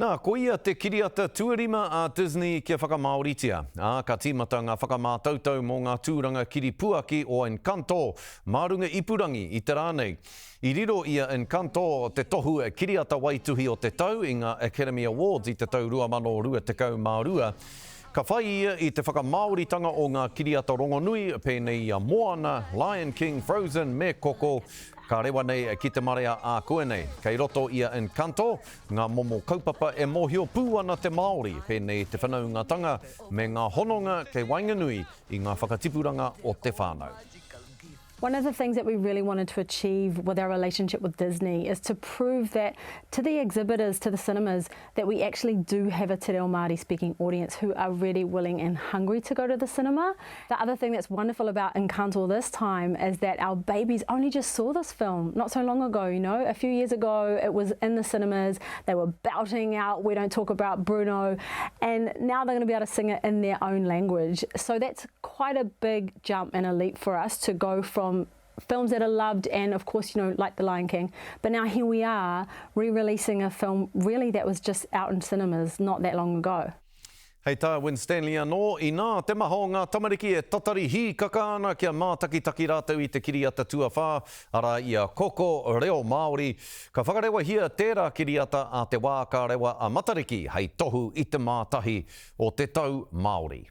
Nā, koia te kiriata tuarima a Disney kia whakamāoritia, ā, ka tīmata ngā whakamātautau mō ngā tūranga kiripuaki o Encanto mā runga ipurangi i te rā nei. I riro i a Encanto te tohu Kiriata Waituhi o te Tau i ngā Academy Awards i te tau 2022. Ka whai ia i te whakamāoritanga o ngā kiriata rongonui pēnei i a Moana, Lion King, Frozen me Coco, ka rewa nei ki te marea ākuanei. Kei roto i a Encanto ngā momo kaupapa e mōhio pū ana te Māori, pēnei i te whanaungatanga me ngā hononga kei waenganui i ngā whakatipuranga o te whānau. One of the things that we really wanted to achieve with our relationship with Disney is to prove that to the exhibitors, to the cinemas, that we actually do have a te reo Māori speaking audience who are ready, willing and hungry to go to the cinema. The other thing that's wonderful about Encanto this time is that our babies only just saw this film not so long ago, you know. A few years ago it was in the cinemas, they were belting out We Don't Talk About Bruno, and now they're going to be able to sing it in their own language. So that's quite a big jump and a leap for us to go from films that are loved and of course you know like The Lion King but now here we are re-releasing a film really that was just out in cinemas not that long ago. Hei tā Winstanley anō, inā te maha o ngā tamariki e tatari hīkaka ana kia mātakitaki rātou i te kiriata tuawhā, arā i a Koko, reo Māori, ka whakarewahia tērā kiriata ā te wā ka rewa a Matariki hei tohu i te mātahi o te tau Māori.